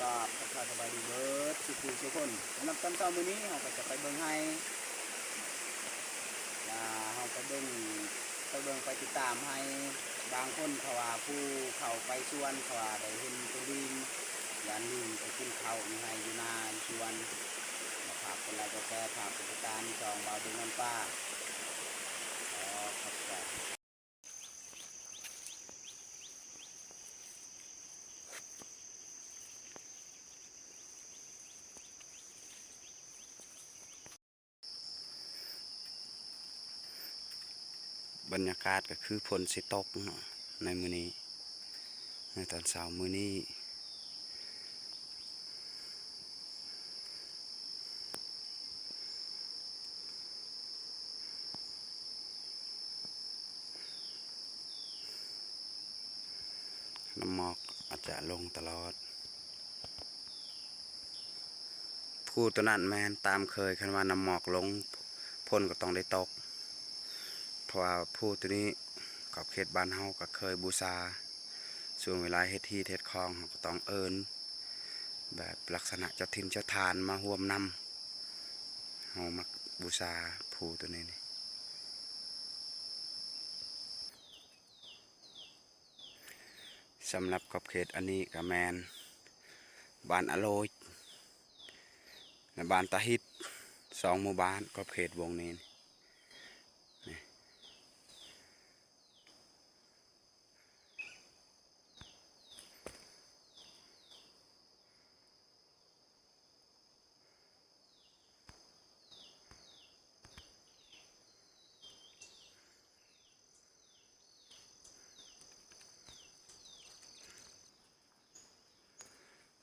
ກາບທັກທາຍສະບາຍດີເບິດສູ່ຜູ້ສູ່ຄົນ. ສຳລັບຕອນເຊົ້າມື້ນີ້ ເຮົາກໍຈະໄປເບິ່ງໄຮ່ ແລະ ເຮົາໄປເບິ່ງ ໄປເບິ່ງ ໄປຕິດຕາມໄຮ່. ບາງຄົນເຂົາວ່າຜູ້ເຂົ້າໄປສວນ ເຂົາວ່າໄດ້ເຫັນໂຕລີງ ຢ້ານລີງໄປກິນເຂົ້າຢູ່ໄຮ່ຢູ່ນາຢູ່ສວນ. ແລະ ຝາກກົດໄລກ໌ ກົດແຊ ຝາກກົດຕິດຕາມຊ່ອງບ່າວເດັກນຳປາ. ຂໍຂອບໃຈ. ບັນຍາກາດກໍຄືຝົນຊິຕົກເນາະ ໃນມື້ນີ້ ໃນຕອນເຊົ້າມື້ນີ້. ນ້ຳໝອກອາດຈະລົງຕະຫຼອດ. ພູໂຕນັ້ນແມ່ນຕາມເຄີຍ, ຄັນວ່ານ້ຳໝອກລົງ ຝົນກໍຕ້ອງໄດ້ຕົກ, ເພາະວ່າພູໂຕນີ້ຂອບເຂດບ້ານເຮົາກໍເຄີຍບູຊາ. ຊ່ວງເວລາເຮັດຮີດເຮັດຄອງ ເຮົາກໍຕ້ອງເອີ້ນ ແບບລັກສະນະເຈົ້າຖິ່ນເຈົ້າຖານມາຮ່ວມນຳ. ເຮົາມັກບູຊາພູໂຕນີ້ນີ້. ສຳລັບຂອບເຂດອັນນີ້ກໍແມ່ນບ້ານອາໂລຍ ແລະ ບ້ານຕາຮິດ ສອງໝູ່ບ້ານຂອບເຂດວົງນີ້.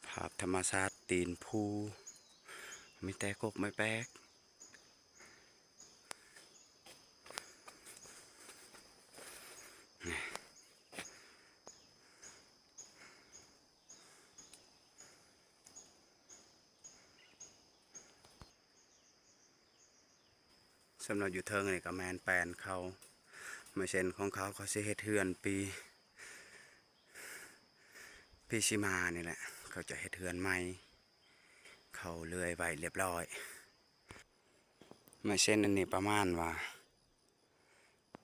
ພາບທຳມະຊາດຕີນພູ ມີແຕ່ກົກໄມ້ແປກ. ສຳລັບຢູ່ເທິງນີ້ກໍແມ່ນແປນເຂົາ, ເໝືອນເຊັ່ນຂອງເຂົາ ເຂົາຊິເຮັດເຮືອນປີ ປີຊິມານີ້ແຫຼະ ເຂົາຈະເຮັດເຮືອນໃໝ່, ເຂົາເລື່ອຍໄວ້ລຽບລ້ອຍ. ເໝືອນເຊັ່ນອັນນີ້ປະມານວ່າ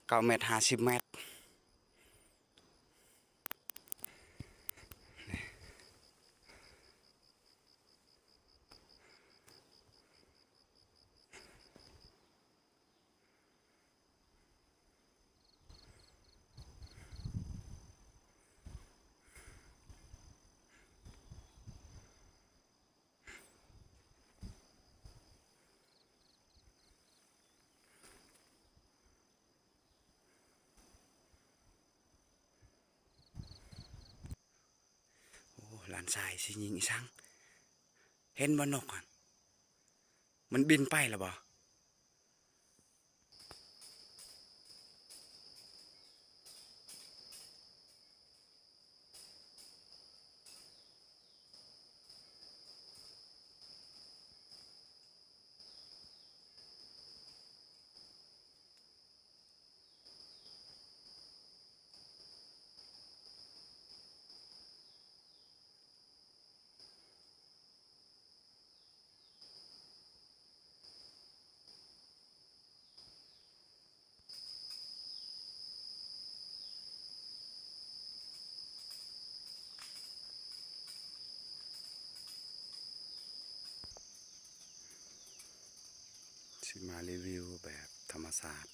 ເກົ້າແມັດ ຫ້າສິບແມັດ. ໂອ້ ຫຼານຊາຍຊິຍິງອີ່ສັງ? ເຫັນບໍ່ນົກຫັ້ນ? ມັນບິນໄປແລ້ວບໍ່? ຊິມາຣີວິວແບບທຳມະຊາດ.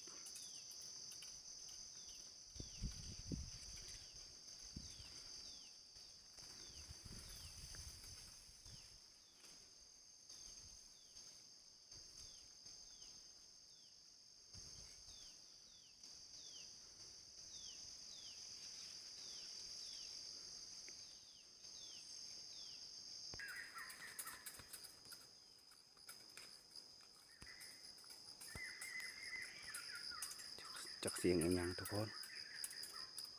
ຈັກສຽງອີ່ຫຍັງທຸກຄົນ?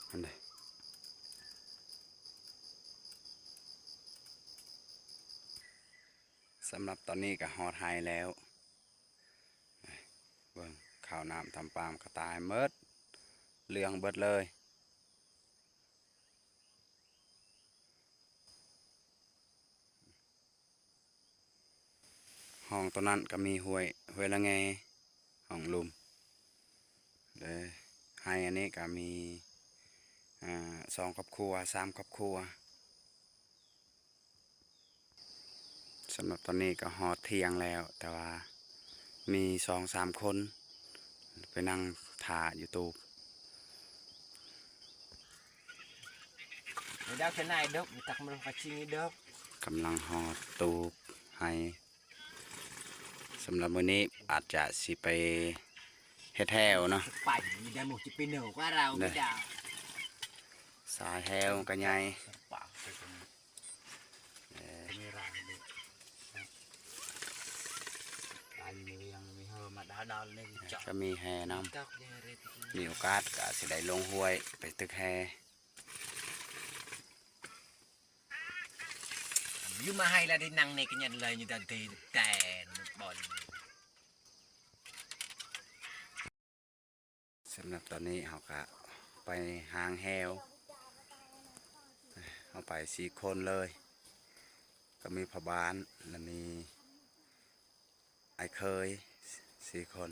ອັນໃດ? ສຳລັບຕອນນີ້ກໍຮອດໄຮ່ແລ້ວ. ເບິ່ງ ເຂົ້ານ້ຳທຳປາມກໍຕາຍໝົດ ເຫຼືອງເບິດເລີຍ. ຮ່ອງໂຕນັ້ນກໍມີຫ້ວຍ ຫ້ວຍລະແງ ຮ່ອງລຸ່ມ ແລະ ໄຮ່ອັນນີ້ກໍມີ ອ່າ ສອງຄອບຄົວ ສາມຄອບຄົວ. ສຳລັບຕອນນີ້ກໍຮອດທ່ຽງແລ້ວ ແຕ່ວ່າມີສອງສາມຄົນໄປນັ່ງຖ້າຢູ່ຕູບ. ດອກເທື່ອໜ້າດອກ ຕັກມັນກໍຊິງດອກ. ກຳລັງຮອດຕູບໄຮ່. ສຳລັບມື້ນີ້ອາດຈະຊິໄປເຮັດແຮ້ວເນາະ. ໄປ ມີໄດ້ໝົດ ຈະໄປເໜີກວ່າເຮົາ ເດ້ ໄປດາວ. ສາຍແຮ້ວກໍໃຫຍ່. ເອີ ມີຣາງເດ້ ຕາຍມີຫຍັງມີເຮີມາດາວໆ ນີ້ ກໍມີແຮ້ນຳ ມີໂອກາດກໍຊິໄດ້ລົງຫ້ວຍໄປຕຶກແຮ້. ຢູ່ມາໃຫ້ລະໄດ້ນັ່ງໃນກະຍັນເລີຍ ຢູ່ຕາເຕແຕ່ນບໍ່. ສຳລັບຕອນນີ້ເຮົາກະໄປຫາງແຮ້ວ ເຮົາໄປສີ່ຄົນເລີຍ ກໍມີພໍ່ບ້ານ ແລະ ມີອ້າຍເຂີຍສີ່ຄົນ.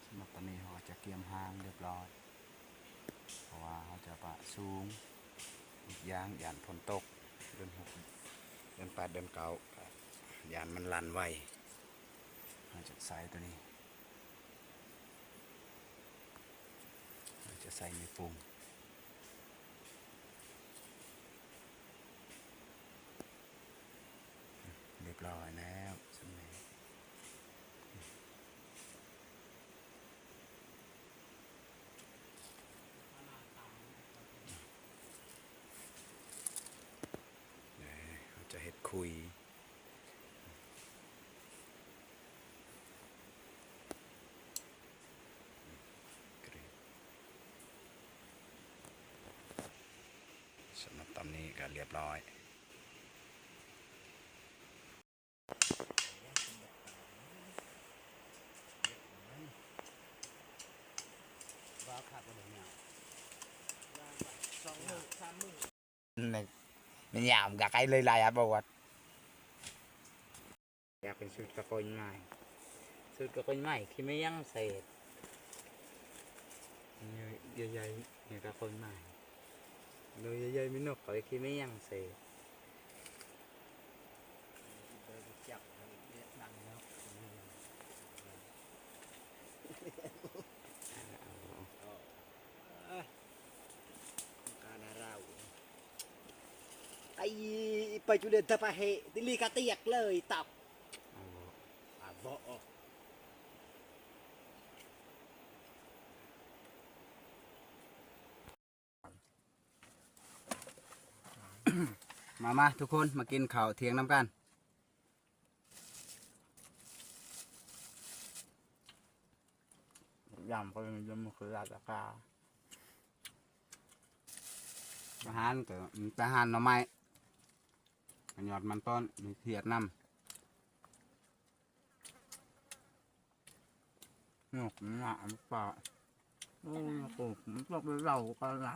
ສຳລັບຕອນນີ້ເຮົາກໍຈະກຽມຮ່າງຮຽບຮ້ອຍ ເພາະວ່າເຮົາຈະປະສູງ ອີກຢ່າງຢ້ານຝົນຕົກ ເດືອນຫົກ ເດືອນແປດ ເດືອນເກົ້າ ຢ້ານມັນລັນໄວ. ເຮົາຈະໃສ່ໂຕນີ້ ເຮົາຈະໃສ່ໄມ້ປຸງ. ຮຽບຮ້ອຍແລ້ວສ່ຳນີ້ ເຮົາຈະເຮັດຄຸຍ. ສຳລັບຕອນນີ້ກໍຮຽບຮ້ອຍ. ສອງມື້ສາມມື້ ແມ່ນຍາມກະໄກເລີຍຫຼາຍອາບໍ່ວັດ. ຢາກເປັນສູດກະຄົນໃໝ່ ສູດກະຄົນໃໝ່ ຂີ້ເມຍຍັງເສດ ໃຫຍ່ໆ ກະຄົນໃໝ່ ໂດຍໃຫຍ່ໆ ມີນົກເຂົາຂີ້ເມຍຍັງເສດ. ໄປ ໄປຈຸເລນຕະປະເຫ ຕິລີກະຕຽກເລີຍຕັບ. ມາໆ ທຸກຄົນ ມາກິນເຂົ້າທ່ຽງນຳກັນ. ຢຳກໍຍັງບໍ່ຄືລາດລາຄາ ອາຫານກໍມີແຕ່ອາຫານໜໍ່ໄມ້ ຍອດມັນຕົ້ນ ມີຂຽດນຳ. ນົກໜາປາ ໂອ້ຍ ໂອ້ຍ ມັນຕ້ອງໄປເລົ່າກັນລະ.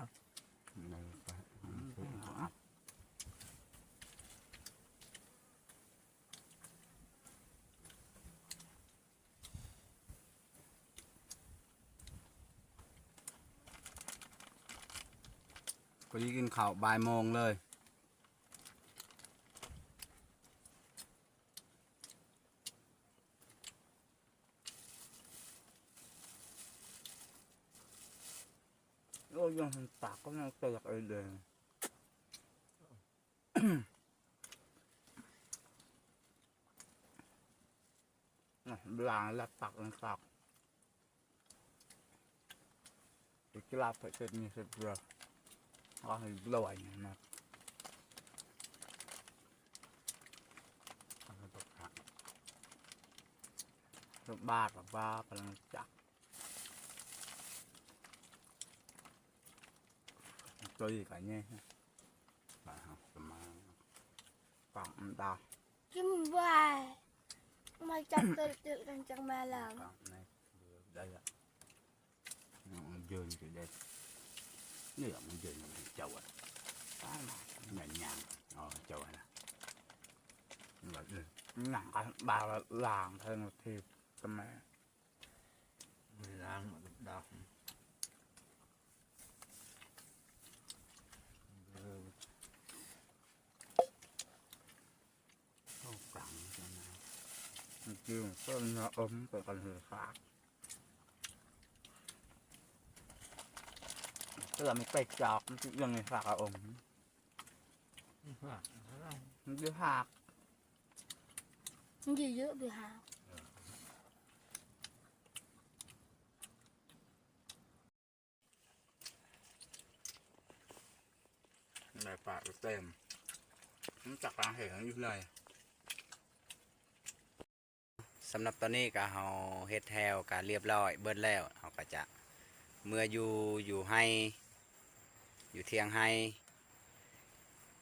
ພໍດີກິນເຂົ້າບ່າຍໂມງເລີຍ. ໂອ້ຍ ຍັງຫັນປາກກໍຍັງແຕກເອເດ. ບລາງແລ້ວປັກ ປັກ ໄປກິນລາບ ໄປເສັດນີ້ເສັດເບືອ. ກໍໃຫ້ລວຍນະ ເຮັດບາດບາດກຳລັງຈັກ ຕຸ້ຍກັນນີ້ ບາດເຮົາກະມາ ປາກມັນດາ ກິນໄວ້ ມາຈັບເຕີນກັນຈັງມາລາວ ໄດ້ລະ ມັນເຢັນກະໄດ້ ນີ້ລະມັນເຢັນ ເຈົ້າອະ ຕາຍມາ ຍ່າງໆ ອໍ ເຈົ້າອະນະ ໜັງກັນບາດລາງເທິງທີ່ຕະແມ ມັນລ້າງດຳ ເອີ ເຂົ້າກັງຈັ່ງນະ ມັນຈຶ່ງເປັນເນື້ອອົມໄປກັນເຮືອຄາກ ເພື່ອມັນໄປຈອກ ມັນຊິເລື່ອງໃນຄາກອະອົມ ມັນຊິຫັກ ມັນຊິເຍອະ ມັນຊິຫັກ. ໄດ້ປາກເຕັມ ມັນຈັກການເຫັນຢູ່ເລີຍ. ສຳລັບຕອນນີ້ກະເຮົາເຮັດແຮ້ວກະລຽບລ້ອຍເບິດແລ້ວ ເຮົາກະຈະເມືອຢູ່ ຢູ່ໄຮ່ ຢູ່ຖຽງໄຮ່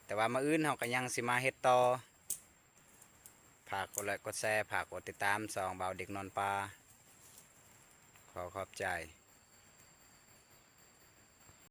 ແຕ່ວ່າມື້ອື່ນເຮົາກະຍັງຊິມາເຮັດຕໍ່. ຝາກກົດໄລກົດແຊ ຝາກກົດຕິດຕາມຊ່ອງບ່າວເດັກນອນປ່າ ຂໍຂອບໃຈ.